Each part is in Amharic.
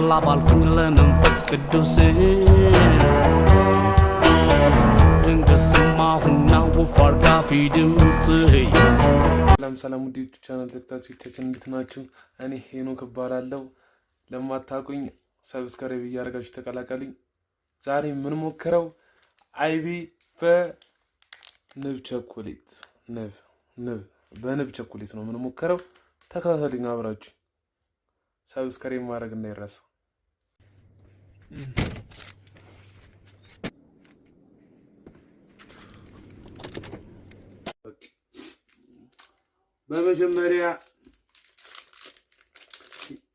ላባልኩኝ ለመንፈስ ቅዱስ ድንገት ሰማሁና ወፍ አርጋፊ ድምፅ። ሰላም ሰላም፣ ውድ ዩቲዩብ ቻናል ተከታታዮቻችን እንዴት ናችሁ? እኔ ሄኖክ እባላለሁ። ለማታውቁኝ subscribe እያደረጋችሁ ተቀላቀሉኝ። ዛሬ የምንሞክረው አይቤ በንብ ቸኮሌት፣ ንብ ንብ በንብ ቸኮሌት ነው የምንሞክረው። ተከታተሉኝ አብራችሁ። Subscribe ማድረግ እንዳይረሳ። በመጀመሪያ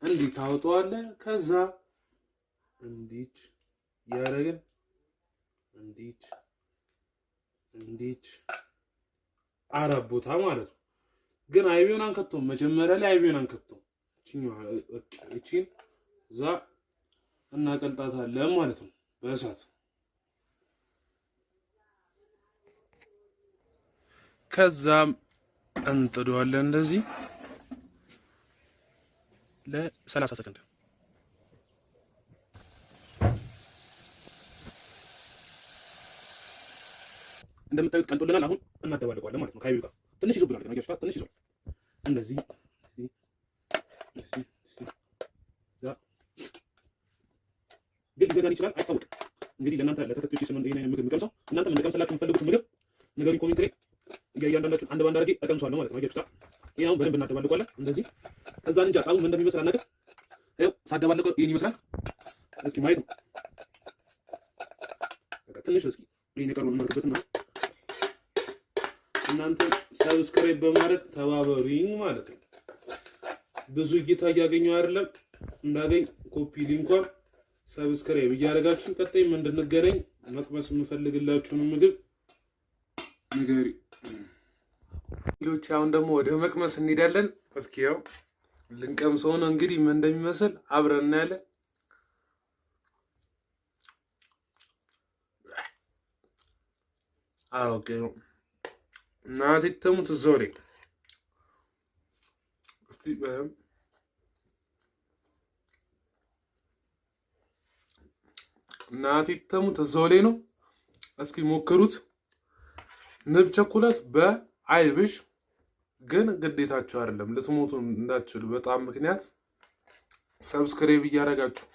እንዲህ ታወጣዋለህ። ከዛ እንዲች እያደረግን እንዲች እንዲች አራት ቦታ ማለት ነው። ግን አይቤውን አንከተውም። መጀመሪያ ላይ አይቤውን አንከተውም። እቺን እዛ እናቀልጣታለን ማለት ነው በእሳት። ከዛም እንጥደዋለን እንደዚህ ለ30 ሰከንድ። እንደምታዩት ቀልጦልናል። አሁን እናደባልቀዋለን ማለት ነው። ከአይቤው ጋር ትንሽ ይዞብናል፣ ግን አያችሁት? ትንሽ ይዟል። እንደዚህ ግን ሊዘጋን ይችላል፣ አይታወቅም። እንግዲህ ለእናንተ ለተከታዮች ስም ይሄን አይነት ምግብ የምቀምሰው እናንተም እንድቀምስላችሁ የምትፈልጉት ምግብ ንገሩኝ comment ላይ፣ እያንዳንዳችሁን አንድ ባንድ አድርጌ እቀምሰዋለሁ ማለት ነው። አያችሁት? ይሄ አሁን በደንብ እናደባልቀዋለን እንደዚህ። ከዛ እንጃ ጣዕሙ ምን እንደሚመስል አናውቅም። ይኸው ሳደባልቀው ይሄን ይመስላል። እስኪ ማየት ነው። በቃ ትንሽ እስኪ ይሄን የቀረውን እናድርግበትና እናንተ subscribe በማድረግ ተባበሩኝ ማለት ነው። ብዙ እይታ እያገኘሁ አይደለም። እንዳገኝ copy link ኳን subscribe እያደረጋችሁ ቀጣይም እንድንገናኝ መቅመስ የምፈልግላችሁን ምግብ ንገሪ። ሌሎች አሁን ደግሞ ወደ መቅመስ እንሄዳለን። እስኪ ያው ልንቀምሰው ነው እንግዲህ፣ ምን እንደሚመስል አብረን እናያለን። Okay፣ እናቴ ትሙት እዛው ላይ እስኪ እናቴ ትሙት እዛው ላይ ነው። እስኪ ሞክሩት። ንብ ቸኮሌት በአይብሽ ግን ግዴታችሁ አይደለም፣ ልትሞቱ እንዳትችሉ በጣም ምክንያት subscribe እያደረጋችሁ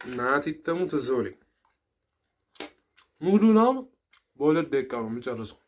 እናቴ ትሙት እዛው ላይ ሙሉን አሁን በ2 ደቂቃ ነው የምጨርሰው።